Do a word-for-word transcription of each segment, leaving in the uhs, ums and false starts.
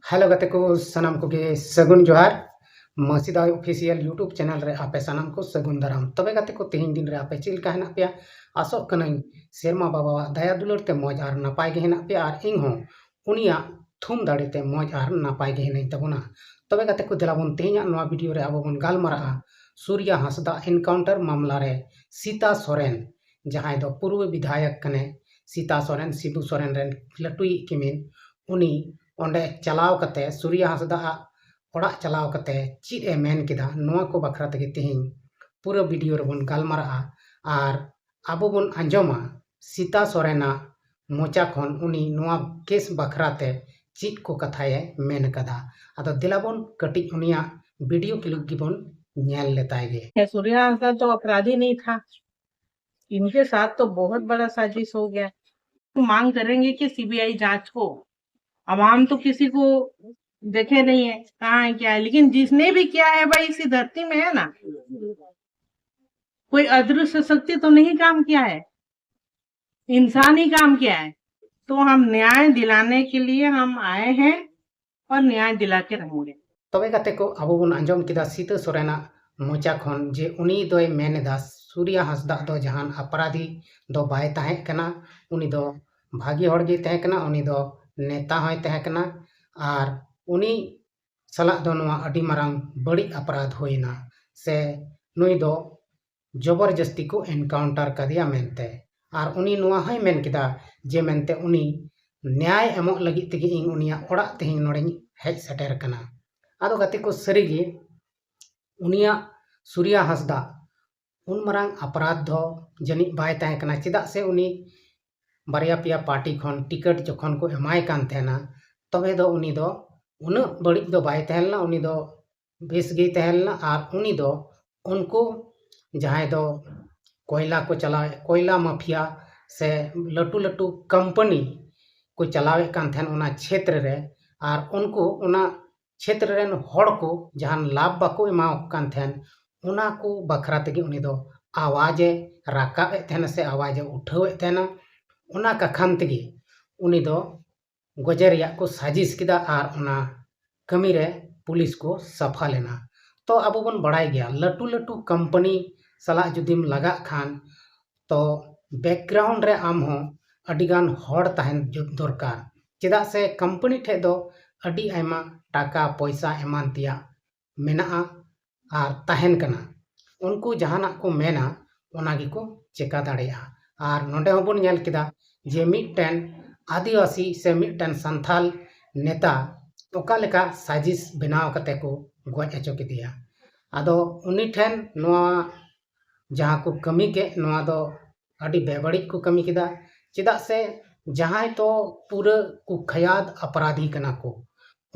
Hello ᱜᱟᱛᱮ ᱠᱚ, ᱥᱟᱱᱟᱢ ᱠᱚᱜᱮ ᱥᱟᱹᱜᱩᱱ ᱡᱚᱦᱟᱨ᱾ ᱢᱟᱹᱥᱤᱫᱟ ᱚᱯᱷᱤᱥᱤᱭᱟᱞ YouTube ᱪᱮᱱᱮᱞ ᱨᱮ ᱟᱯᱮ ᱥᱟᱱᱟᱢ ᱠᱚ ᱥᱟᱹᱜᱩᱱ ᱫᱟᱨᱟᱢ᱾ ᱛᱚᱵᱮ ᱜᱟᱛᱮ ᱠᱚ, ᱛᱮᱦᱮᱧ ᱫᱤᱱ ᱨᱮ ᱟᱯᱮ ᱪᱮᱫ ᱞᱮᱠᱟ ᱦᱮᱱᱟᱜ ᱯᱮᱭᱟ? ᱟᱥᱚᱜ ᱠᱟᱹᱱᱟᱹᱧ ᱥᱮᱨᱢᱟ ᱵᱟᱵᱟᱣᱟᱜ ᱫᱟᱭᱟ ᱫᱩᱞᱟᱹᱲ ᱛᱮ ᱢᱚᱡᱽ ᱟᱨ ᱱᱟᱯᱟᱭ ᱜᱮ ᱦᱮᱱᱟᱜ ᱯᱮᱭᱟ, ᱟᱨ ᱤᱧ ᱦᱚᱸ ᱩᱱᱤᱭᱟᱜ ᱛᱷᱩᱢ ᱫᱟᱲᱮ ᱛᱮ ᱢᱚᱡᱽ ᱟᱨ ᱱᱟᱯᱟᱭ ᱜᱮ ᱦᱮᱱᱟᱹᱧ ᱛᱟᱵᱚᱱᱟ᱾ ᱛᱚᱵᱮ ᱜᱟᱛᱮ ᱠᱚ, ᱫᱮᱞᱟ ᱵᱚᱱ ᱛᱮᱦᱮᱧᱟᱜ ᱱᱚᱣᱟ ᱵᱷᱤᱰᱤᱭᱳ ᱨᱮ ᱟᱵᱚ ᱵᱚᱱ ᱜᱟᱞᱢᱟᱨᱟᱜᱼᱟ ᱥᱩᱨᱭᱟ ᱦᱟᱸᱥᱫᱟ ᱮᱱᱠᱟᱣᱩᱱᱴᱟᱨ ᱢᱟᱢᱞᱟ ᱨᱮ ᱥᱤᱛᱟ ᱥᱚᱨᱮᱱ, ᱡᱟᱦᱟᱸᱭ ᱫᱚ ᱯᱩᱨᱵᱚ ᱵᱤᱫᱷᱟᱭᱚᱠ ᱠᱟᱱᱟᱭ, ᱥᱤᱛᱟ ᱥᱚᱨᱮᱱ, ᱥᱤᱵᱩ ᱥᱚᱨᱮᱱ ᱨᱮᱱ ᱞᱟᱹᱴᱩᱭᱤᱡ ᱠᱤᱢᱤᱱ, ᱩᱱᱤ ᱚᱸᱰᱮ ᱪᱟᱞᱟᱣ ᱠᱟᱛᱮ, ᱥᱩᱨᱭᱟ ᱦᱟᱸᱥᱫᱟ ᱟᱜ ᱚᱲᱟᱜ ᱪᱟᱞᱟᱣ ᱠᱟᱛᱮ ᱪᱮᱫ ᱮ ᱢᱮᱱ ᱠᱮᱫᱟ, ᱱᱚᱣᱟ ᱠᱚ ᱵᱟᱠᱷᱨᱟ ᱛᱮᱜᱮ ᱛᱮᱦᱮᱧ ᱯᱩᱨᱟᱹ ᱵᱷᱤᱰᱤᱭᱳ ᱨᱮᱵᱚᱱ ᱜᱟᱞᱢᱟᱨᱟᱜᱼᱟ᱾ ᱟᱨ ᱟᱵᱚ ᱵᱚᱱ ᱟᱸᱡᱚᱢᱟ ᱥᱤᱛᱟ ᱥᱚᱨᱮᱱᱟᱜ ᱢᱚᱪᱟ ᱠᱷᱚᱱ ᱩᱱᱤ ᱱᱚᱣᱟ ᱠᱮᱥ ᱵᱟᱠᱷᱨᱟ ᱛᱮ ᱪᱮᱫ ᱠᱚ ᱠᱟᱛᱷᱟᱭ ᱢᱮᱱ ᱠᱟᱫᱟ᱾ ᱟᱫᱚ ᱫᱮᱞᱟ ᱵᱚᱱ ᱠᱟᱹᱴᱤᱡ ᱩᱱᱤᱭᱟᱜ ᱵᱷᱤᱰᱤᱭᱳ ᱠᱞᱤᱯ ᱜᱮᱵᱚᱱ ᱧᱮᱞ ᱞᱮᱛᱟᱭ ᱜᱮ᱾ है, सूर्या हांसदा तो अपराधी नहीं था, इनके साथ तो बहुत बड़ा साजिश हो गया। मांग करेंगे कि सीबीआई जांच हो। अब हम तो किसी को देखे नहीं है कहाँ है क्या है, लेकिन जिसने भी किया है भाई, इसी धरती में है ना, कोई अदृश्य शक्ति तो नहीं काम किया है, इंसान ही काम किया है। तो हम न्याय दिलाने के लिए हम आए हैं और न्याय दिला के रहेंगे। ᱛᱚᱵᱮ ᱜᱟᱛᱮ ᱠᱚ, ᱟᱵᱚ ᱵᱚᱱ ᱟᱸᱡᱚᱢ ᱠᱮᱫᱟ ᱥᱤᱛᱟᱹ ᱥᱚᱨᱮᱱᱟᱜ ᱢᱚᱪᱟ ᱠᱷᱚᱱ ᱡᱮ ᱩᱱᱤ ᱫᱚᱭ ᱢᱮᱱ ᱮᱫᱟ ᱥᱩᱨᱭᱟ ᱦᱟᱸᱥᱫᱟ ᱫᱚ ᱡᱟᱦᱟᱱ ᱟᱯᱨᱟᱫᱷᱤ ᱫᱚ ᱵᱟᱭ ᱛᱟᱦᱮᱸ ᱠᱟᱱᱟ, ᱩᱱᱤ ᱫᱚ ᱵᱷᱟᱹᱜᱤ ᱦᱚᱲ ᱜᱮᱭ ᱛᱟᱦᱮᱸ ᱠᱟᱱᱟ, ᱩᱱᱤ ᱫᱚ ᱱᱮᱛᱟ ᱦᱚᱸᱭ ᱛᱟᱦᱮᱸ ᱠᱟᱱᱟ᱾ ᱟᱨ ᱩᱱᱤ ᱥᱟᱞᱟᱜ ᱫᱚ ᱱᱚᱣᱟ ᱟᱹᱰᱤ ᱢᱟᱨᱟᱝ ᱵᱟᱹᱲᱤᱡ ᱟᱯᱨᱟᱫᱷ ᱦᱩᱭᱱᱟ, ᱥᱮ ᱱᱩᱭ ᱫᱚ ᱡᱚᱵᱚᱨ ᱡᱟᱹᱥᱛᱤ ᱠᱚ ᱮᱱᱠᱟᱣᱩᱱᱴᱟᱨ ᱠᱟᱫᱮᱭᱟ ᱢᱮᱱᱛᱮ᱾ ᱟᱨ ᱩᱱᱤ ᱱᱚᱣᱟ ᱦᱚᱸᱭ ᱢᱮᱱ ᱠᱮᱫᱟ ᱡᱮ ᱢᱮᱱᱛᱮ ᱩᱱᱤ ᱱᱮᱭᱟᱭ ᱮᱢᱚᱜ ᱞᱟᱹᱜᱤᱫ ᱛᱮᱜᱮ ᱤᱧ ᱩᱱᱤᱭᱟᱜ ᱚᱲᱟᱜ ᱛᱮᱦᱮᱧ ᱱᱚᱰᱮᱧ ᱦᱮᱡ ᱥᱮᱴᱮᱨ ᱟᱠᱟᱱᱟ᱾ ᱟᱫᱚ ᱜᱟᱛᱮ ᱠᱚ, ᱥᱟᱹᱨᱤᱜᱮ ᱩᱱᱤᱭᱟᱜ, ᱥᱩᱨᱭᱟ ᱦᱟᱸᱥᱫᱟ ᱩᱱ ᱢᱟᱨᱟᱝ ᱟᱯᱨᱟᱫᱷ ᱫᱚ ᱡᱟᱹᱱᱤᱡ ᱵᱟᱭ ᱛᱟᱦᱮᱸ ᱠᱟᱱᱟ, ᱪᱮᱫᱟᱜ ᱥᱮ ᱩᱱᱤ ᱵᱟᱨᱭᱟ ᱯᱮᱭᱟ ᱯᱟᱨᱴᱤ ᱠᱷᱚᱱ ᱴᱤᱠᱤᱴ ᱡᱚᱠᱷᱚᱱ ᱠᱚ ᱮᱢᱟᱭ ᱠᱟᱱ ᱛᱟᱦᱮᱱᱟ, ᱛᱚᱵᱮ ᱫᱚ ᱩᱱᱤ ᱫᱚ ᱩᱱᱟᱹᱜ ᱵᱟᱹᱲᱤᱡ ᱫᱚ ᱵᱟᱭ ᱛᱟᱦᱮᱸ ᱞᱮᱱᱟ, ᱩᱱᱤ ᱫᱚ ᱵᱮᱥ ᱜᱮᱭ ᱛᱟᱦᱮᱸ ᱞᱮᱱᱟ᱾ ᱟᱨ ᱩᱱᱤ ᱫᱚ ᱩᱱᱠᱩ ᱡᱟᱦᱟᱸᱭ ᱫᱚ ᱠᱚᱭᱞᱟ ᱠᱚ ᱪᱟᱞᱟᱣᱮᱫ, ᱠᱚᱭᱞᱟ ᱢᱟᱯᱷᱤᱭᱟ ᱥᱮ ᱞᱟᱹᱴᱩ ᱞᱟᱹᱴᱩ ᱠᱳᱢᱯᱟᱱᱤ ᱠᱚ ᱪᱟᱞᱟᱣᱮᱫ ᱠᱟᱱ ᱛᱟᱦᱮᱱ ᱚᱱᱟ ᱪᱷᱮᱛᱨᱚ ᱨᱮ, ᱟᱨ ᱩᱱᱠᱩ ᱚᱱᱟ ᱪᱷᱮᱛᱨᱚ ᱨᱮᱱ ᱦᱚᱲ ᱠᱚ ᱡᱟᱦᱟᱱ ᱞᱟᱵᱷ ᱵᱟᱠᱚ ᱮᱢᱟᱣ ᱠᱚ ᱠᱟᱱ ᱛᱟᱦᱮᱱ, ᱚᱱᱟ ᱠᱚ ᱵᱟᱠᱷᱨᱟ ᱛᱮᱜᱮ ᱩᱱᱤ ᱫᱚ ᱟᱣᱟᱡᱽ ᱮ ᱨᱟᱠᱟᱵ ᱮᱫ ᱛᱟᱦᱮᱱᱟ ᱥᱮ ᱟᱣᱟᱡᱽ ᱮ ᱩᱴᱷᱟᱹᱣᱮᱫ ᱛᱟᱦᱮᱱᱟ᱾ ᱚᱱᱟ ᱠᱟᱠᱷᱟᱱ ᱛᱮᱜᱮ ᱩᱱᱤ ᱫᱚ ᱜᱚᱡᱮ ᱨᱮᱭᱟᱜ ᱠᱚ ᱥᱟᱡᱤᱥ ᱠᱮᱫᱟ ᱟᱨ ᱚᱱᱟ ᱠᱟᱹᱢᱤ ᱨᱮ ᱯᱩᱞᱤᱥ ᱠᱚ ᱥᱟᱯᱷᱟ ᱞᱮᱱᱟ᱾ ᱛᱚ ᱟᱵᱚ ᱵᱚᱱ ᱵᱟᱲᱟᱭ ᱜᱮᱭᱟ, ᱞᱟᱹᱴᱩ ᱞᱟᱹᱴᱩ ᱠᱳᱢᱯᱟᱱᱤ ᱥᱟᱞᱟᱜ ᱡᱩᱫᱤᱢ ᱞᱟᱜᱟᱜ ᱠᱷᱟᱱ, ᱛᱚ ᱵᱮᱠᱜᱨᱟᱣᱩᱱᱰ ᱨᱮ ᱟᱢ ᱦᱚᱸ ᱟᱹᱰᱤ ᱜᱟᱱ ᱦᱚᱲ ᱛᱟᱦᱮᱱ ᱡᱩᱛ ᱫᱚᱨᱠᱟᱨ᱾ ᱪᱮᱫᱟᱜ ᱥᱮ ᱠᱳᱢᱯᱟᱱᱤ ᱴᱷᱮᱡ ᱫᱚ ᱟᱹᱰᱤ ᱟᱭᱢᱟ ᱴᱟᱠᱟ ᱯᱚᱭᱥᱟ ᱮᱢᱟᱱ ᱛᱮᱭᱟᱜ ᱢᱮᱱᱟᱜᱼᱟ ᱟᱨ ᱛᱟᱦᱮᱱ ᱠᱟᱱᱟ᱾ ᱩᱱᱠᱩ ᱡᱟᱦᱟᱱᱟᱜ ᱠᱚ ᱢᱮᱱᱟ, ᱚᱱᱟ ᱜᱮᱠᱚ ᱪᱮᱠᱟ ᱫᱟᱲᱮᱭᱟᱜᱼᱟ᱾ ᱟᱨ ᱱᱚᱰᱮ ᱦᱚᱸᱵᱚᱱ ᱧᱮᱞ ᱠᱮᱫᱟ ᱡᱮ ᱢᱤᱫᱴᱮᱱ ᱟᱹᱫᱤᱵᱟᱹᱥᱤ ᱥᱮ ᱢᱤᱫᱴᱮᱱ ᱥᱟᱱᱛᱷᱟᱞ ᱱᱮᱛᱟ ᱚᱠᱟ ᱞᱮᱠᱟ ᱥᱟᱡᱤᱥ ᱵᱮᱱᱟᱣ ᱠᱟᱛᱮ ᱠᱚ ᱜᱚᱡ ᱦᱚᱪᱚ ᱠᱮᱫᱮᱭᱟ᱾ ᱟᱫᱚ ᱩᱱᱤ ᱴᱷᱮᱱ ᱱᱚᱣᱟ ᱡᱟᱦᱟᱸ ᱠᱚ ᱠᱟᱹᱢᱤ ᱠᱮᱫ, ᱱᱚᱣᱟ ᱫᱚ ᱟᱹᱰᱤ ᱵᱮᱵᱟᱹᱲᱤᱡ ᱠᱚ ᱠᱟᱹᱢᱤ ᱠᱮᱫᱟ᱾ ᱪᱮᱫᱟᱜ ᱥᱮ ᱡᱟᱦᱟᱸᱭ ᱛᱚ ᱯᱩᱨᱟᱹ ᱠᱩᱠᱷᱭᱟᱛ ᱟᱯᱨᱟᱫᱷᱤ ᱠᱟᱱᱟ ᱠᱚ,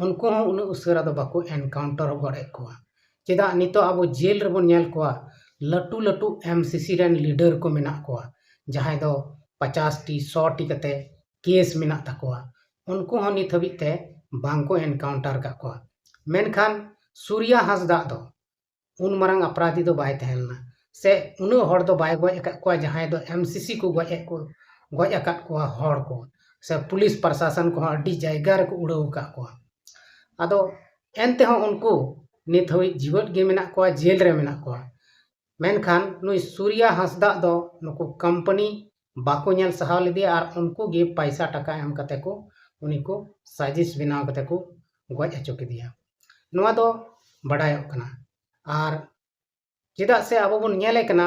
ᱩᱱᱠᱩ ᱦᱚᱸ ᱩᱱᱟᱹᱜ ᱩᱥᱟᱹᱨᱟ ᱫᱚ ᱵᱟᱠᱚ ᱮᱱᱠᱟᱣᱩᱱᱴᱟᱨ ᱜᱚᱫ ᱮᱫ ᱠᱚᱣᱟ᱾ ᱪᱮᱫᱟᱜ ᱱᱤᱛᱚᱜ ᱟᱵᱚ ᱡᱮᱞ ᱨᱮᱵᱚᱱ ᱧᱮᱞ ᱠᱚᱣᱟ, ᱞᱟᱹᱴᱩ ᱞᱟᱹᱴᱩ ᱮᱢ ᱥᱤ ᱥᱤ ᱨᱮᱱ ᱞᱤᱰᱟᱨ ᱠᱚ ᱢᱮᱱᱟᱜ ᱠᱚᱣᱟ, ᱡᱟᱦᱟᱸᱭ ᱫᱚ ᱯᱚᱪᱟᱥ ᱴᱤ, ᱥᱚ ᱴᱤ ᱠᱟᱛᱮ ᱠᱮᱥ ᱢᱮᱱᱟᱜ ᱛᱟᱠᱚᱣᱟ, ᱩᱱᱠᱩ ᱦᱚᱸ ᱱᱤᱛ ᱦᱟᱹᱵᱤᱡ ᱛᱮ ᱵᱟᱝ ᱠᱚ ᱮᱱᱠᱟᱣᱩᱱᱴᱟᱨ ᱠᱟᱜ ᱠᱚᱣᱟ᱾ ᱢᱮᱱᱠᱷᱟᱱ ᱥᱩᱨᱭᱟ ᱦᱟᱸᱥᱫᱟᱜ ᱫᱚ ᱩᱱ ᱢᱟᱨᱟᱝ ᱟᱯᱨᱟᱫᱷᱤ ᱫᱚ ᱵᱟᱭ ᱛᱟᱦᱮᱸ ᱞᱮᱱᱟ, ᱥᱮ ᱩᱱᱟᱹᱜ ᱦᱚᱲ ᱫᱚ ᱵᱟᱭ ᱜᱚᱡ ᱟᱠᱟᱫ ᱠᱚᱣᱟ, ᱡᱟᱦᱟᱸᱭ ᱫᱚ ᱮᱢ ᱥᱤ ᱥᱤ ᱠᱚ ᱜᱚᱡ ᱮᱫ ᱠᱚ, ᱜᱚᱡ ᱟᱠᱟᱫ ᱠᱚᱣᱟ ᱦᱚᱲ ᱠᱚ, ᱥᱮ ᱯᱩᱞᱤᱥ ᱯᱨᱚᱥᱟᱥᱚᱱ ᱠᱚᱦᱚᱸ ᱟᱹᱰᱤ ᱡᱟᱭᱜᱟ ᱨᱮᱠᱚ ᱩᱲᱟᱹᱣ ᱟᱠᱟᱫ ᱠᱚᱣᱟ᱾ ᱟᱫᱚ ᱮᱱᱛᱮᱦᱚᱸ ᱩᱱᱠᱩ ᱱᱤᱛ ᱦᱟᱹᱵᱤᱡ ᱡᱤᱣᱮᱫ ᱜᱮ ᱢᱮᱱᱟᱜ ᱠᱚᱣᱟ, ᱡᱮᱞ ᱨᱮ ᱢᱮᱱᱟᱜ ᱠᱚᱣᱟ᱾ ᱢᱮᱱᱠᱷᱟᱱ ᱱᱩᱭ ᱥᱩᱨᱭᱟ ᱦᱟᱸᱥᱫᱟᱜ ᱫᱚ ᱱᱩᱠᱩ ᱠᱳᱢᱯᱟᱱᱤ ᱵᱟᱠᱚ ᱧᱮᱞ ᱥᱟᱦᱟᱣ ᱞᱮᱫᱮᱭᱟ ᱟᱨ ᱩᱱᱠᱩ ᱜᱮ ᱯᱟᱭᱥᱟ ᱴᱟᱠᱟ ᱮᱢ ᱠᱟᱛᱮ ᱠᱚ ᱩᱱᱤ ᱠᱚ ᱥᱟᱡᱤᱥ ᱵᱮᱱᱟᱣ ᱠᱟᱛᱮ ᱠᱚ ᱜᱚᱡ ᱦᱚᱪᱚ ᱠᱮᱫᱮᱭᱟ᱾ ᱱᱚᱣᱟ ᱫᱚ ᱵᱟᱰᱟᱭᱚᱜ ᱠᱟᱱᱟ᱾ ᱟᱨ ᱪᱮᱫᱟᱜ ᱥᱮ ᱟᱵᱚ ᱵᱚᱱ ᱧᱮᱞᱮ ᱠᱟᱱᱟ,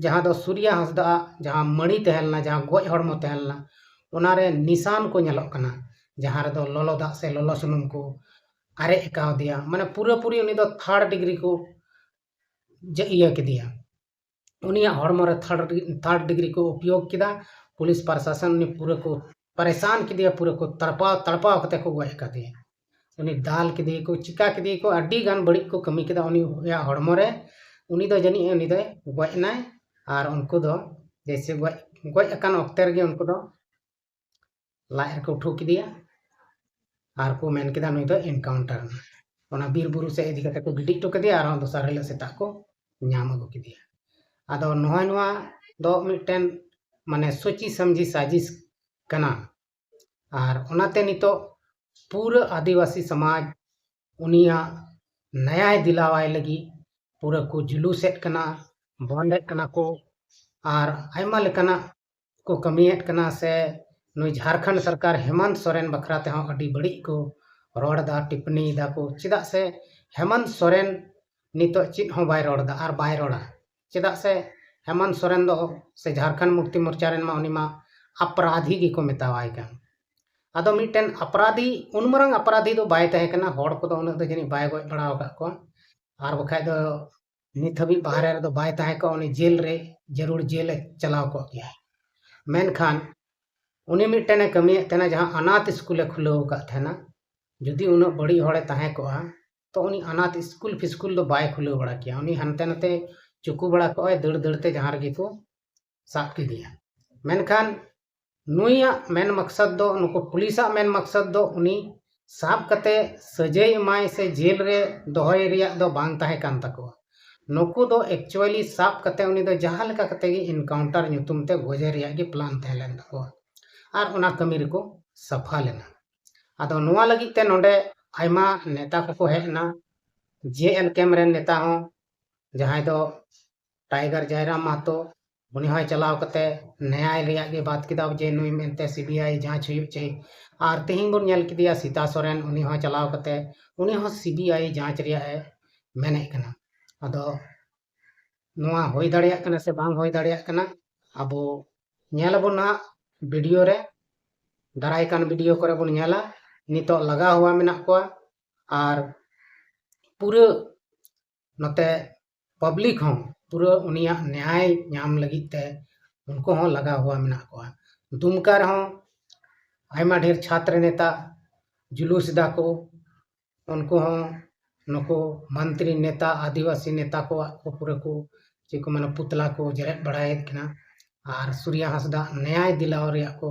ᱡᱟᱦᱟᱸ ᱫᱚ ᱥᱩᱨᱭᱟ ᱦᱟᱸᱥᱫᱟᱜ ᱡᱟᱦᱟᱸ ᱢᱟᱹᱲᱤ ᱛᱟᱦᱮᱸ ᱞᱮᱱᱟ, ᱡᱟᱦᱟᱸ ᱜᱚᱡ ᱦᱚᱲᱢᱚ ᱛᱟᱦᱮᱸ ᱞᱮᱱᱟ, ᱚᱱᱟᱨᱮ ᱱᱤᱥᱟᱱ ᱠᱚ ᱧᱮᱞᱚᱜ ᱠᱟᱱᱟ, ᱡᱟᱦᱟᱸ ᱨᱮᱫᱚ ᱞᱚᱞᱚ ᱫᱟᱜ ᱥᱮ ᱞᱚᱞᱚ ᱥᱩᱱᱩᱢ ᱠᱚ ᱟᱨᱮᱡ ᱟᱠᱟᱣᱫᱮᱭᱟ᱾ ᱢᱟᱱᱮ ᱯᱩᱨᱟᱹᱯᱩᱨᱤ ᱩᱱᱤ ᱫᱚ ᱛᱷᱟᱨᱰ ᱰᱤᱜᱽᱨᱤ ᱠᱚ ᱡᱟ-, ᱤᱭᱟᱹ ᱠᱮᱫᱮᱭᱟ, ᱩᱱᱤᱭᱟᱜ ᱦᱚᱲᱢᱚ ᱨᱮ ᱛᱷᱟᱨᱰ, ᱛᱷᱟᱨᱰ ᱰᱤᱜᱽᱨᱤ ᱠᱚ ᱩᱯᱭᱳᱜᱽ ᱠᱮᱫᱟ᱾ ᱯᱩᱞᱤᱥ ᱯᱨᱚᱥᱟᱥᱚᱱ ᱩᱱᱤ ᱯᱩᱨᱟᱹ ᱠᱚ ᱯᱟᱨᱮᱥᱟᱱ ᱠᱮᱫᱮᱭᱟ, ᱯᱩᱨᱟᱹ ᱠᱚ ᱛᱟᱲᱯᱟᱣ ᱛᱟᱲᱯᱟᱣ ᱠᱟᱛᱮ ᱠᱚ ᱜᱚᱡ ᱟᱠᱟᱫᱮᱭᱟ᱾ ᱩᱱᱤ ᱫᱟᱞ ᱠᱮᱫᱮᱭᱟ ᱠᱚ, ᱪᱤᱠᱟ ᱠᱮᱫᱮᱭᱟ ᱠᱚ, ᱟᱹᱰᱤ ᱜᱟᱱ ᱵᱟᱹᱲᱤᱡ ᱠᱚ ᱠᱟᱹᱢᱤ ᱠᱮᱫᱟ ᱩᱱᱤᱭᱟᱜ ᱦᱚᱲᱢᱚ ᱨᱮ᱾ ᱩᱱᱤ ᱫᱚ ᱡᱟᱹᱱᱤᱡ ᱩᱱᱤ ᱫᱚᱭ ᱜᱚᱡ ᱮᱱᱟᱭ᱾ ᱟᱨ ᱩᱱᱠᱩ ᱫᱚ ᱡᱮᱭᱥᱮ ᱜᱚᱡ, ᱜᱚᱡ ᱟᱠᱟᱱ ᱚᱠᱛᱮ ᱨᱮᱜᱮ ᱩᱱᱠᱩ ᱫᱚ ᱞᱟᱡ ᱨᱮᱠᱚ ᱩᱴᱷᱟᱹᱣ ᱠᱮᱫᱮᱭᱟ ᱟᱨ ᱠᱚ ᱢᱮᱱ ᱠᱮᱫᱟ, "ᱱᱩᱭ ᱫᱚ ᱮᱱᱠᱟᱣᱩᱱᱴᱟᱨ ᱮᱱᱟ᱾" ᱚᱱᱟ ᱵᱤᱨ ᱵᱩᱨᱩ ᱥᱮᱫ ᱤᱫᱤ ᱠᱟᱛᱮ ᱠᱚ ᱜᱤᱰᱤ ᱦᱚᱴᱚ ᱠᱮᱫᱮᱭᱟ, ᱟᱨᱦᱚᱸ ᱫᱚᱥᱟᱨ ᱦᱤᱞᱳᱜ ᱥᱮᱛᱟᱜ ᱠᱚ ᱧᱟᱢ ᱟᱹᱜᱩ ᱠᱮᱫᱮᱭᱟ᱾ ᱟᱫᱚ ᱱᱚᱜᱼᱚᱭ ᱱᱚᱣᱟ ᱫᱚ ᱢᱤᱫᱴᱮᱱ, ᱢᱟᱱᱮ, ᱥᱚᱪᱤ ᱥᱟᱢᱡᱤ ᱥᱟᱡᱤᱥ ᱠᱟᱱᱟ᱾ ᱟᱨ ᱚᱱᱟᱛᱮ ᱱᱤᱛᱚᱜ ᱯᱩᱨᱟᱹ ᱟᱹᱫᱤᱵᱟᱹᱥᱤ ᱥᱚᱢᱟᱡᱽ ᱩᱱᱤᱭᱟᱜ ᱱᱟᱭᱟᱭ ᱫᱤᱞᱟᱣᱟᱭ ᱞᱟᱹᱜᱤᱫ ᱯᱩᱨᱟᱹ ᱠᱚ ᱡᱩᱞᱩᱥᱮᱫ ᱠᱟᱱᱟ, ᱵᱚᱱᱫᱮᱫ ᱠᱟᱱᱟ ᱠᱚ, ᱟᱨ ᱟᱭᱢᱟ ᱞᱮᱠᱟᱱᱟᱜ ᱠᱚ ᱠᱟᱹᱢᱤᱭᱮᱫ ᱠᱟᱱᱟ᱾ ᱥᱮ ᱱᱩᱭ ᱡᱷᱟᱲᱠᱷᱚᱸᱰ ᱥᱚᱨᱠᱟᱨ ᱦᱮᱢᱚᱱᱛ ᱥᱚᱨᱮᱱ ᱵᱟᱠᱷᱨᱟ ᱛᱮᱦᱚᱸ ᱟᱹᱰᱤ ᱵᱟᱹᱲᱤᱡ ᱠᱚ ᱨᱚᱲ ᱮᱫᱟ, ᱴᱤᱯᱯᱚᱱᱤ ᱮᱫᱟ ᱠᱚ᱾ ᱪᱮᱫᱟᱜ ᱥᱮ ᱦᱮᱢᱚᱱᱛ ᱥᱚᱨᱮᱱ ᱱᱤᱛᱚᱜ ᱪᱮᱫ ᱦᱚᱸ ᱵᱟᱭ ᱨᱚᱲ ᱮᱫᱟ ᱟᱨ ᱵᱟᱭ ᱨᱚᱲᱟ᱾ ᱪᱮᱫᱟᱜ ᱥᱮ ᱦᱮᱢᱚᱱᱛ ᱥᱚᱨᱮᱱ ᱫᱚ ᱥᱮ ᱡᱷᱟᱲᱠᱷᱚᱸᱰ ᱢᱩᱠᱛᱤ ᱢᱳᱨᱪᱟ ᱨᱮᱱ ᱢᱟ ᱩᱱᱤ ᱢᱟ ᱟᱯᱨᱟᱫᱷᱤ ᱜᱮᱠᱚ ᱢᱮᱛᱟᱣᱟᱭ ᱠᱟᱱ᱾ ᱟᱫᱚ ᱢᱤᱫᱴᱮᱱ ᱟᱯᱨᱟᱫᱷᱤ, ᱩᱱ ᱢᱟᱨᱟᱝ ᱟᱯᱨᱟᱫᱷᱤ ᱫᱚ ᱵᱟᱭ ᱛᱟᱦᱮᱸ ᱠᱟᱱᱟ, ᱦᱚᱲ ᱠᱚᱫᱚ ᱩᱱᱟᱹᱜ ᱫᱚ ᱡᱟᱹᱱᱤᱡ ᱵᱟᱭ ᱜᱚᱡ ᱵᱟᱲᱟ ᱟᱠᱟᱫ ᱠᱚᱣᱟ, ᱟᱨ ᱵᱟᱠᱷᱟᱡ ᱫᱚ ᱱᱤᱛ ᱦᱟᱹᱵᱤᱡ ᱵᱟᱦᱨᱮ ᱨᱮᱫᱚ ᱵᱟᱭ ᱛᱟᱦᱮᱸ ᱠᱚᱜᱼᱟ, ᱩᱱᱤ ᱡᱮᱞ ᱨᱮ ᱡᱟᱹᱨᱩᱲ ᱡᱮᱞ ᱮ ᱪᱟᱞᱟᱣ ᱠᱚᱜ ᱜᱮᱭᱟ᱾ ᱢᱮᱱᱠᱷᱟᱱ ᱩᱱᱤ ᱢᱤᱫᱴᱮᱱ ᱮ ᱠᱟᱹᱢᱤᱭᱮᱫ ᱛᱟᱦᱮᱱᱟ, ᱡᱟᱦᱟᱸ ᱟᱱᱟᱛᱷ ᱥᱠᱩᱞ ᱮ ᱠᱷᱩᱞᱟᱹᱣ ᱟᱠᱟᱫ ᱛᱟᱦᱮᱱᱟ᱾ ᱡᱩᱫᱤ ᱩᱱᱟᱹᱜ ᱵᱟᱹᱲᱤᱡ ᱦᱚᱲᱮ ᱛᱟᱦᱮᱸ ᱠᱚᱜᱼᱟ, ᱛᱚ ᱩᱱᱤ ᱟᱱᱟᱛᱷ ᱥᱠᱩᱞ ᱯᱷᱤᱥᱠᱩᱞ ᱫᱚ ᱵᱟᱭ ᱠᱷᱩᱞᱟᱹᱣ ᱵᱟᱲᱟ ᱠᱮᱭᱟ᱾ ᱩᱱᱤ ᱦᱟᱱᱛᱮ ᱱᱟᱛᱮ ᱪᱩᱠᱩ ᱵᱟᱲᱟ ᱠᱚᱜᱼᱟᱭ, ᱫᱟᱹᱲ ᱫᱟᱹᱲ ᱛᱮ ᱡᱟᱦᱟᱸ ᱨᱮᱜᱮ ᱠᱚ ᱥᱟᱵ ᱠᱮᱫᱮᱭᱟ᱾ ᱢᱮᱱᱠᱷᱟᱱ ᱱᱩᱭᱟᱜ ᱢᱮᱱ ᱢᱚᱠᱥᱚᱫ ᱫᱚ, ᱱᱩᱠᱩ ᱯᱩᱞᱤᱥᱟᱜ ᱢᱮᱱ ᱢᱚᱠᱥᱚᱫ ᱫᱚ ᱩᱱᱤ ᱥᱟᱵ ᱠᱟᱛᱮ ᱥᱟᱹᱡᱟᱹᱭ ᱮᱢᱟᱭ ᱥᱮ ᱡᱮᱞ ᱨᱮ ᱫᱚᱦᱚᱭ ᱨᱮᱭᱟᱜ ᱫᱚ ᱵᱟᱝ ᱛᱟᱦᱮᱸ ᱠᱟᱱ ᱛᱟᱠᱚᱣᱟ᱾ ᱱᱩᱠᱩ ᱫᱚ actually ᱥᱟᱵ ᱠᱟᱛᱮ ᱩᱱᱤ ᱫᱚ ᱡᱟᱦᱟᱸ ᱞᱮᱠᱟ ᱠᱟᱛᱮ ᱜᱮ ᱮᱱᱠᱟᱣᱩᱱᱴᱟᱨ ᱧᱩᱛᱩᱢ ᱛᱮ ᱜᱚᱡᱮ ᱨᱮᱭᱟᱜ ᱜᱮ ᱯᱞᱟᱱ ᱛᱟᱦᱮᱸ ᱞᱮᱱ ᱛᱟᱠᱚᱣᱟ, ᱟᱨ ᱚᱱᱟ ᱠᱟᱹᱢᱤ ᱨᱮᱠᱚ ᱥᱟᱯᱷᱟ ᱞᱮᱱᱟ᱾ ᱟᱫᱚ ᱱᱚᱣᱟ ᱞᱟᱹᱜᱤᱫ ᱛᱮ ᱱᱚᱰᱮ ᱟᱭᱢᱟ ᱱᱮᱛᱟ ᱠᱚᱠᱚ ᱦᱮᱡ ᱮᱱᱟ, ᱡᱮ ᱮᱞ ᱠᱮᱢ ᱨᱮᱱ ᱱᱮᱛᱟ ᱦᱚᱸ, ᱡᱟᱦᱟᱸᱭ ᱫᱚ ᱴᱟᱭᱜᱟᱨ ᱡᱟᱭᱨᱟᱢ ᱢᱟᱦᱟᱛᱚ, ᱩᱱᱤ ᱦᱚᱸᱭ ᱪᱟᱞᱟᱣ ᱠᱟᱛᱮ ᱱᱮᱭᱟᱭ ᱨᱮᱭᱟᱜ ᱜᱮ ᱵᱟᱛ ᱠᱮᱫᱟ ᱡᱮ ᱱᱩᱭ ᱢᱮᱱᱛᱮ ᱥᱤ ᱵᱤ ᱟᱭ ᱡᱟᱸᱪ ᱦᱩᱭᱩᱜ ᱪᱟᱹᱭ᱾ ᱟᱨ ᱛᱮᱦᱮᱧ ᱵᱚᱱ ᱧᱮᱞ ᱠᱮᱫᱮᱭᱟ ᱥᱤᱛᱟ ᱥᱚᱨᱮᱱ, ᱩᱱᱤ ᱦᱚᱸ ᱪᱟᱞᱟᱣ ᱠᱟᱛᱮ ᱩᱱᱤ ᱦᱚᱸ ᱥᱤ ᱵᱤ ᱟᱭ ᱡᱟᱸᱪ ᱨᱮᱭᱟᱜ ᱮ ᱢᱮᱱᱮᱫ ᱠᱟᱱᱟ᱾ ᱟᱫᱚ ᱱᱚᱣᱟ ᱦᱩᱭ ᱫᱟᱲᱮᱭᱟᱜ ᱠᱟᱱᱟ ᱥᱮ ᱵᱟᱝ ᱦᱩᱭ ᱫᱟᱲᱮᱭᱟᱜ ᱠᱟᱱᱟ, ᱟᱵᱚ ᱧᱮᱞ ᱟᱵᱚᱱ ᱱᱟᱦᱟᱜ ᱵᱷᱤᱰᱤᱭᱳ ᱨᱮ, ᱫᱟᱨᱟᱭ ᱠᱟᱱ ᱵᱷᱤᱰᱤᱭᱳ ᱠᱚᱨᱮ ᱵᱚᱱ ᱧᱮᱞᱟ᱾ ᱱᱤᱛᱚᱜ ᱞᱟᱜᱟ ᱦᱚᱣᱟ ᱢᱮᱱᱟᱜ ᱠᱚᱣᱟ, ᱟᱨ ᱯᱩᱨᱟᱹ ᱱᱚᱛᱮ ᱯᱟᱵᱽᱞᱤᱠ ᱦᱚᱸ ᱯᱩᱨᱟᱹ ᱩᱱᱤᱭᱟᱜ ᱱᱮᱭᱟᱭ ᱧᱟᱢ ᱞᱟᱹᱜᱤᱫ ᱛᱮ ᱩᱱᱠᱩ ᱦᱚᱸ ᱞᱟᱜᱟ ᱦᱚᱣᱟ ᱢᱮᱱᱟᱜ ᱠᱚᱣᱟ᱾ ᱫᱩᱢᱠᱟ ᱨᱮᱦᱚᱸ ᱟᱭᱢᱟ ᱰᱷᱮᱨ ᱪᱷᱟᱛᱨᱚ ᱱᱮᱛᱟ ᱡᱩᱞᱩᱥ ᱫᱟᱠᱚ, ᱩᱱᱠᱩ ᱦᱚᱸ ᱱᱩᱠᱩ ᱢᱚᱱᱛᱨᱤ ᱱᱮᱛᱟ, ᱟᱹᱫᱤᱵᱟᱹᱥᱤ ᱱᱮᱛᱟ ᱠᱚᱣᱟᱜ ᱠᱚ ᱯᱩᱨᱟᱹ ᱠᱚ, ᱪᱮᱫ ᱠᱚ ᱢᱮᱱᱟ, ᱯᱩᱛᱞᱟ ᱠᱚ ᱡᱮᱨᱮᱫ ᱵᱟᱲᱟᱭᱮᱫ ᱠᱟᱱᱟ᱾ ᱟᱨ ᱥᱩᱨᱭᱟ ᱦᱟᱸᱥᱫᱟ ᱱᱮᱭᱟᱭ ᱫᱤᱞᱟᱣ ᱨᱮᱭᱟᱜ ᱠᱚ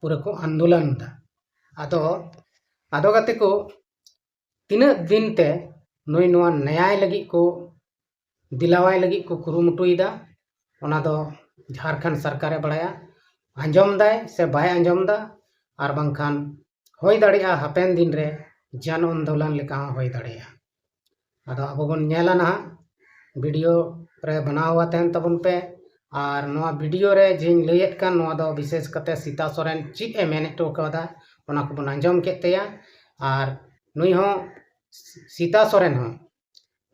ᱯᱩᱨᱟᱹ ᱠᱚ ᱟᱱᱫᱳᱞᱚᱱ ᱮᱫᱟ᱾ ᱟᱫᱚ, ᱟᱫᱚ ᱜᱟᱛᱮ ᱠᱚ, ᱛᱤᱱᱟᱹᱜ ᱫᱤᱱ ᱛᱮ ᱱᱩᱭ ᱱᱚᱣᱟ ᱱᱮᱭᱟᱭ ᱞᱟᱹᱜᱤᱫ ᱠᱚ, ᱫᱤᱞᱟᱣᱟᱭ ᱞᱟᱹᱜᱤᱫ ᱠᱚ ᱠᱩᱨᱩᱢᱩᱴᱩᱭᱮᱫᱟ, ᱚᱱᱟ ᱫᱚ ᱡᱷᱟᱲᱠᱷᱚᱸᱰ ᱥᱚᱨᱠᱟᱨᱮ ᱵᱟᱲᱟᱭᱟ᱾ ᱟᱸᱡᱚᱢ ᱫᱟᱭ ᱥᱮ ᱵᱟᱭ ᱟᱸᱡᱚᱢ ᱫᱟ, ᱟᱨ ᱵᱟᱝᱠᱷᱟᱱ ᱦᱩᱭ ᱫᱟᱲᱮᱭᱟᱜᱼᱟ ᱦᱟᱯᱮᱱ ᱫᱤᱱ ᱨᱮ ᱡᱚᱱ ᱟᱱᱫᱳᱞᱚᱱ ᱞᱮᱠᱟ ᱦᱚᱸ ᱦᱩᱭ ᱫᱟᱲᱮᱭᱟᱜᱼᱟ᱾ ᱟᱫᱚ ᱟᱵᱚ ᱵᱚᱱ ᱧᱮᱞᱟ ᱱᱟᱦᱟᱜ, ᱵᱷᱤᱰᱤᱭᱳ ᱨᱮ ᱵᱮᱱᱟᱣ ᱟᱛᱮᱱ ᱛᱟᱵᱚᱱ ᱯᱮ᱾ ᱟᱨ ᱱᱚᱣᱟ ᱵᱷᱤᱰᱤᱭᱳ ᱨᱮ ᱡᱮᱧ ᱞᱟᱹᱭᱮᱫ ᱠᱟᱱ, ᱱᱚᱣᱟ ᱫᱚ ᱵᱤᱥᱮᱥ ᱠᱟᱛᱮ ᱥᱤᱛᱟ ᱥᱚᱨᱮᱱ ᱪᱮᱫ ᱮ ᱢᱮᱱ ᱦᱚᱴᱚ ᱠᱟᱣᱫᱟ, ᱚᱱᱟ ᱠᱚᱵᱚᱱ ᱟᱸᱡᱚᱢ ᱠᱮᱫ ᱛᱟᱭᱟ᱾ ᱟᱨ ᱱᱩᱭ ᱦᱚᱸ, ᱥᱤᱛᱟ ᱥᱚᱨᱮᱱ ᱦᱚᱸ,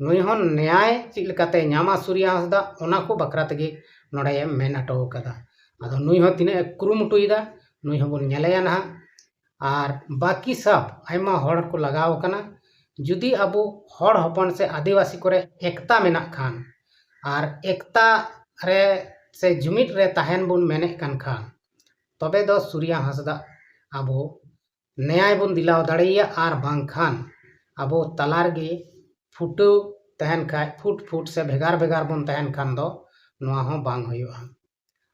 ᱱᱩᱭ ᱦᱚᱸ ᱱᱮᱭᱟᱭ ᱪᱮᱫ ᱞᱮᱠᱟᱛᱮ ᱧᱟᱢᱟ ᱥᱩᱨᱭᱟ ᱦᱟᱸᱥᱫᱟ, ᱚᱱᱟ ᱠᱚ ᱵᱟᱠᱷᱨᱟ ᱛᱮᱜᱮ ᱱᱚᱰᱮ ᱢᱮᱱ ᱦᱚᱴᱚ ᱠᱟᱫᱟ᱾ ᱟᱫᱚ ᱱᱩᱭ ᱦᱚᱸ ᱛᱤᱱᱟᱹᱜ ᱮ ᱠᱩᱨᱩᱢᱩᱴᱩᱭᱮᱫᱟ, ᱱᱩᱭ ᱦᱚᱸᱵᱚᱱ ᱧᱮᱞᱮᱭᱟ ᱱᱟᱦᱟᱜ᱾ ᱟᱨ ᱵᱟᱹᱠᱤ ᱥᱟᱵ ᱟᱭᱢᱟ ᱦᱚᱲ ᱠᱚ ᱞᱟᱜᱟᱣ ᱟᱠᱟᱱᱟ᱾ ᱡᱩᱫᱤ ᱟᱵᱚ ᱦᱚᱲ ᱦᱚᱯᱚᱱ ᱥᱮ ᱟᱹᱫᱤᱵᱟᱹᱥᱤ ᱠᱚᱨᱮ ᱮᱠᱛᱟ ᱢᱮᱱᱟᱜ ᱠᱷᱟᱱ, ᱟᱨ ᱮᱠᱛᱟ ᱨᱮ ᱥᱮ ᱡᱩᱢᱤᱫ ᱨᱮ ᱛᱟᱦᱮᱱ ᱵᱚᱱ ᱢᱮᱱᱮᱫ ᱠᱟᱱ ᱠᱷᱟᱱ, ᱛᱚᱵᱮ ᱫᱚ ᱥᱩᱨᱭᱟ ᱦᱟᱸᱥᱫᱟ ᱟᱵᱚ ᱱᱮᱭᱟᱭ ᱵᱚᱱ ᱫᱤᱞᱟᱣ ᱫᱟᱲᱮᱭᱟᱭᱟ᱾ ᱟᱨ ᱵᱟᱝᱠᱷᱟᱱ ᱟᱵᱚ ᱛᱟᱞᱟ ᱨᱮᱜᱮ ᱯᱷᱩᱴᱟᱹᱣ ᱛᱟᱦᱮᱱ ᱠᱷᱟᱡ, ᱯᱷᱩᱴ ᱯᱷᱩᱴ ᱥᱮ ᱵᱷᱮᱜᱟᱨ ᱵᱷᱮᱜᱟᱨ ᱵᱚᱱ ᱛᱟᱦᱮᱱ ᱠᱷᱟᱱ ᱫᱚ ᱱᱚᱣᱟ ᱦᱚᱸ ᱵᱟᱝ ᱦᱩᱭᱩᱜᱼᱟ᱾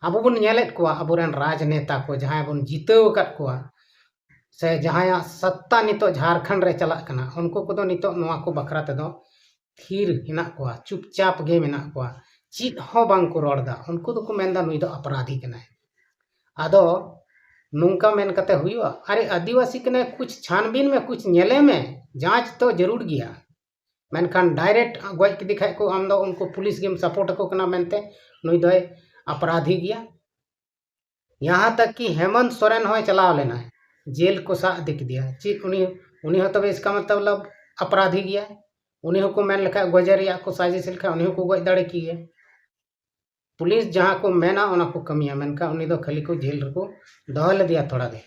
ᱟᱵᱚ ᱵᱚᱱ ᱧᱮᱞᱮᱫ ᱠᱚᱣᱟ, ᱟᱵᱚᱨᱮᱱ ᱨᱟᱡᱽᱱᱮᱛᱟ ᱠᱚ ᱡᱟᱦᱟᱸᱭ ᱵᱚᱱ ᱡᱤᱛᱟᱹᱣ ᱟᱠᱟᱫ ᱠᱚᱣᱟ, ᱥᱮ ᱡᱟᱦᱟᱸᱭᱟᱜ ᱥᱟᱛᱛᱟ ᱱᱤᱛᱚᱜ ᱡᱷᱟᱲᱠᱷᱚᱸᱰ ᱨᱮ ᱪᱟᱞᱟᱜ ᱠᱟᱱᱟ, ᱩᱱᱠᱩ ᱠᱚᱫᱚ ᱱᱤᱛᱚᱜ ᱱᱚᱣᱟ ᱠᱚ ᱵᱟᱠᱷᱨᱟ ᱛᱮᱫᱚ ᱛᱷᱤᱨ ᱦᱮᱱᱟᱜ ᱠᱚᱣᱟ, ᱪᱩᱯᱪᱟᱯ ᱜᱮ ᱢᱮᱱᱟᱜ ᱠᱚᱣᱟ, ᱪᱮᱫ ᱦᱚᱸ ᱵᱟᱝ ᱠᱚ ᱨᱚᱲ ᱮᱫᱟ᱾ ᱩᱱᱠᱩ ᱫᱚᱠᱚ ᱢᱮᱱᱫᱟ ᱱᱩᱭ ᱫᱚ ᱟᱯᱨᱟᱫᱷᱤ ᱠᱟᱱᱟᱭ᱾ ᱟᱫᱚ ᱱᱚᱝᱠᱟ ᱢᱮᱱ ᱠᱟᱛᱮ ᱦᱩᱭᱩᱜᱼᱟ? ᱟᱨᱮ ᱟᱹᱫᱤᱵᱟᱹᱥᱤ ᱠᱟᱱᱟᱭ, ᱠᱩᱪ ᱪᱷᱟᱱᱵᱤᱱ ᱢᱮ, ᱠᱩᱪ ᱧᱮᱞᱮ ᱢᱮ, ᱡᱟᱸᱪ ᱛᱚ ᱡᱟᱹᱨᱩᱲ ᱜᱮᱭᱟ᱾ ᱢᱮᱱᱠᱷᱟᱱ ᱰᱟᱭᱨᱮᱠᱴ ᱜᱚᱡ ᱠᱮᱫᱮ ᱠᱷᱟᱡ ᱠᱚ, ᱟᱢ ᱫᱚ ᱩᱱᱠᱩ ᱯᱩᱞᱤᱥ ᱜᱮᱢ ᱥᱟᱯᱳᱨᱴ ᱟᱠᱚ ᱠᱟᱱᱟ ᱢᱮᱱᱛᱮ ᱱᱩᱭ ᱫᱚᱭ ᱟᱯᱨᱟᱫᱷᱤ ᱜᱮᱭᱟ᱾ ᱭᱟᱦᱟᱸ ᱛᱟᱠ ᱠᱤ ᱦᱮᱢᱚᱱᱛ ᱥᱚᱨᱮᱱ ᱦᱚᱸᱭ ᱪᱟᱞᱟᱣ ᱞᱮᱱᱟᱭ, ᱡᱮᱞ ᱠᱚ ᱥᱟᱵ ᱤᱫᱤ ᱠᱮᱫᱮᱭᱟ᱾ ᱪᱮᱫ ᱩᱱᱤ, ᱩᱱᱤ ᱦᱚᱸ ᱛᱚᱵᱮ ᱤᱥᱠᱟ ᱢᱚᱛᱞᱚᱵ ᱟᱯᱨᱟᱫᱷᱤ ᱜᱮᱭᱟᱭ? ᱩᱱᱤ ᱦᱚᱸᱠᱚ ᱢᱮᱱ ᱞᱮᱠᱷᱟᱡ, ᱜᱚᱡᱮ ᱨᱮᱭᱟᱜ ᱠᱚ ᱥᱟᱡᱤᱥ ᱞᱮᱠᱷᱟᱡ ᱩᱱᱤ ᱦᱚᱸᱠᱚ ᱜᱚᱡ ᱫᱟᱲᱮ ᱠᱮᱭᱟ᱾ ᱯᱩᱞᱤᱥ ᱡᱟᱦᱟᱸ ᱠᱚ ᱢᱮᱱᱟ ᱚᱱᱟ ᱠᱚ ᱠᱟᱹᱢᱤᱭᱟ, ᱢᱮᱱᱠᱷᱟᱱ ᱩᱱᱤ ᱫᱚ ᱠᱷᱟᱹᱞᱤ ᱠᱚ ᱡᱮᱞ ᱨᱮᱠᱚ ᱫᱚᱦᱚ ᱞᱮᱫᱮᱭᱟ ᱛᱷᱚᱲᱟ ᱫᱤᱱ᱾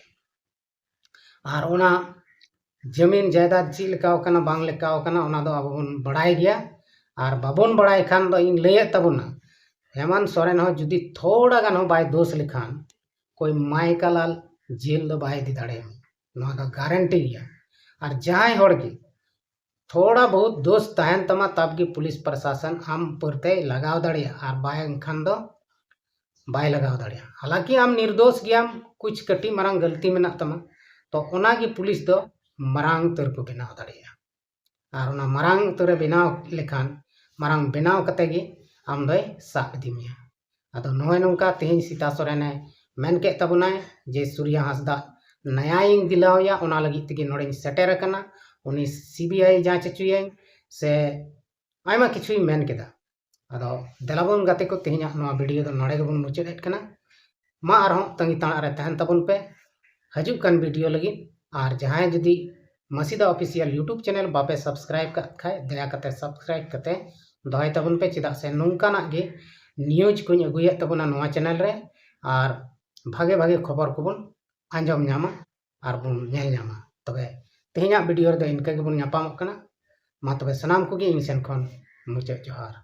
ᱟᱨ ᱚᱱᱟ ᱡᱟᱢᱤᱱ ᱡᱟᱭᱫᱟᱫ ᱪᱮᱫ ᱞᱮᱠᱟᱣ ᱠᱟᱱᱟ ᱵᱟᱝ ᱞᱮᱠᱟᱣ ᱠᱟᱱᱟ, ᱚᱱᱟ ᱫᱚ ᱟᱵᱚ ᱵᱚᱱ ᱵᱟᱲᱟᱭ ᱜᱮᱭᱟ᱾ ᱟᱨ ᱵᱟᱵᱚᱱ ᱵᱟᱲᱟᱭ ᱠᱷᱟᱱ ᱫᱚ ᱤᱧ ᱞᱟᱹᱭᱮᱫ ᱛᱟᱵᱚᱱᱟ, ᱦᱮᱢᱚᱱᱛ ᱥᱚᱨᱮᱱ ᱦᱚᱸ ᱡᱩᱫᱤ ᱛᱷᱚᱲᱟ ᱜᱟᱱ ᱦᱚᱸ ᱵᱟᱭ ᱫᱳᱥ ᱞᱮᱠᱷᱟᱱ, ᱠᱳᱭ ᱢᱟᱭᱠᱟᱞᱟᱞ ᱡᱮᱞ ᱫᱚ ᱵᱟᱭ ᱤᱫᱤ ᱫᱟᱲᱮᱭᱟᱢᱟ, ᱱᱚᱣᱟ ᱫᱚ ᱜᱟᱨᱮᱱᱴᱤ ᱜᱮᱭᱟ᱾ ᱟᱨ ᱡᱟᱦᱟᱸᱭ ᱦᱚᱲ ᱜᱮ ᱛᱷᱚᱲᱟ ᱵᱚᱦᱩᱛ ᱫᱳᱥ ᱛᱟᱦᱮᱱ ᱛᱟᱢᱟ, ᱛᱟᱵ ᱜᱮ ᱯᱩᱞᱤᱥ ᱯᱨᱚᱥᱟᱥᱚᱱ ᱟᱢ ᱩᱯᱚᱨ ᱛᱮᱭ ᱞᱟᱜᱟᱣ ᱫᱟᱲᱮᱭᱟᱜᱼᱟ, ᱟᱨ ᱵᱟᱝᱠᱷᱟᱱ ᱫᱚ ᱵᱟᱭ ᱞᱟᱜᱟᱣ ᱫᱟᱲᱮᱭᱟᱜᱼᱟ᱾ ᱦᱟᱞᱟᱸᱠᱤ ᱟᱢ ᱱᱤᱨᱫᱳᱥ ᱜᱮᱭᱟᱢ, ᱠᱩᱪ ᱠᱟᱹᱴᱤᱡ ᱢᱟᱨᱟᱝ ᱜᱟᱹᱞᱛᱤ ᱢᱮᱱᱟᱜ ᱛᱟᱢᱟ, ᱛᱚ ᱚᱱᱟ ᱜᱮ ᱯᱩᱞᱤᱥ ᱫᱚ ᱢᱟᱨᱟᱝ ᱩᱛᱟᱹᱨ ᱠᱚ ᱵᱮᱱᱟᱣ ᱫᱟᱲᱮᱭᱟᱜᱼᱟ᱾ ᱟᱨ ᱚᱱᱟ ᱢᱟᱨᱟᱝ ᱩᱛᱟᱹᱨᱮ ᱵᱮᱱᱟᱣ ᱞᱮᱠᱷᱟᱱ, ᱢᱟᱨᱟᱝ ᱵᱮᱱᱟᱣ ᱠᱟᱛᱮ ᱜᱮ ᱟᱢ ᱫᱚᱭ ᱥᱟᱵ ᱤᱫᱤ ᱢᱮᱭᱟ᱾ ᱟᱫᱚ ᱱᱚᱜᱼᱚᱭ ᱱᱚᱝᱠᱟ ᱛᱮᱦᱮᱧ ᱥᱤᱛᱟ ᱥᱚᱨᱮᱱᱮ ᱢᱮᱱ ᱠᱮᱫ ᱛᱟᱵᱚᱱᱟᱭ ᱡᱮ ᱥᱩᱨᱭᱟ ᱦᱟᱸᱥᱫᱟ ᱱᱟᱭᱟᱭᱤᱧ ᱫᱤᱞᱟᱣᱟᱭᱟ, ᱚᱱᱟ ᱞᱟᱹᱜᱤᱫ ᱛᱮᱜᱮ ᱱᱚᱰᱮᱧ ᱥᱮᱴᱮᱨ ᱟᱠᱟᱱᱟ᱾ ᱩᱱᱤ ᱥᱤᱵᱤᱟᱭ ᱡᱟᱸᱪ ᱦᱚᱪᱚᱭᱟᱹᱧ ᱥᱮ ᱟᱭᱢᱟ ᱠᱤᱪᱷᱩᱭ ᱢᱮᱱ ᱠᱮᱫᱟ᱾ ᱟᱫᱚ ᱫᱮᱞᱟᱵᱚᱱ ᱜᱟᱛᱮ ᱠᱚ, ᱛᱮᱦᱮᱧᱟᱜ ᱱᱚᱣᱟ ᱵᱷᱤᱰᱤᱭᱳ ᱫᱚ ᱱᱚᱰᱮ ᱜᱮᱵᱚᱱ ᱢᱩᱪᱟᱹᱫ ᱮᱫ ᱠᱟᱱᱟ᱾ ᱢᱟ ᱟᱨᱦᱚᱸ ᱛᱟᱺᱜᱤ ᱛᱟᱲᱟᱜ ᱨᱮ ᱛᱟᱦᱮᱱ ᱛᱟᱵᱚᱱ ᱯᱮ ᱦᱤᱡᱩᱜ ᱠᱟᱱ ᱵᱷᱤᱰᱤᱭᱳ ᱞᱟᱹᱜᱤᱫ᱾ ᱟᱨ ᱡᱟᱦᱟᱸᱭ ᱡᱩᱫᱤ ᱢᱟᱹᱥᱤᱫᱟ ᱚᱯᱷᱤᱥᱤᱭᱟᱞ YouTube ᱪᱮᱱᱮᱞ ᱵᱟᱯᱮ ᱥᱟᱵᱥᱠᱨᱟᱭᱤᱵ ᱠᱟᱜ ᱠᱷᱟᱡ, ᱫᱟᱭᱟ ᱠᱟᱛᱮ ᱥᱟᱵᱥᱠᱨᱟᱭᱤᱵ ᱠᱟᱛᱮ ᱫᱚᱦᱚᱭ ᱛᱟᱵᱚᱱ ᱯᱮ, ᱪᱮᱫᱟᱜ ᱥᱮ ᱱᱚᱝᱠᱟᱱᱟᱜ ᱜᱮ ᱱᱤᱭᱩᱡᱽ ᱠᱚᱧ ᱟᱹᱜᱩᱭᱮᱫ ᱛᱟᱵᱚᱱᱟ ᱱᱚᱣᱟ ᱪᱮᱱᱮᱞ ᱨᱮ, ᱟᱨ ᱵᱷᱟᱜᱮ ᱵᱷᱟᱜᱮ ᱠᱷᱚᱵᱚᱨ ᱠᱚᱵᱚᱱ ᱟᱸᱡᱚᱢ ᱧᱟᱢᱟ ᱟᱨ ᱵᱚᱱ ᱧᱮᱞ ᱧᱟᱢᱟ᱾ ᱛᱚᱵᱮ ᱛᱮᱦᱮᱧᱟᱜ ᱵᱷᱤᱰᱤᱭᱳ ᱨᱮᱫᱚ ᱤᱱᱠᱟᱹ ᱜᱮᱵᱚᱱ ᱧᱟᱯᱟᱢᱚᱜ ᱠᱟᱱᱟ᱾ ᱢᱟ ᱛᱚᱵᱮ ᱥᱟᱱᱟᱢ ᱠᱚᱜᱮ ᱤᱧ ᱥᱮᱱ ᱠᱷᱚᱱ ᱢᱩᱪᱟᱹᱫ ᱡᱚᱦᱟᱨ᱾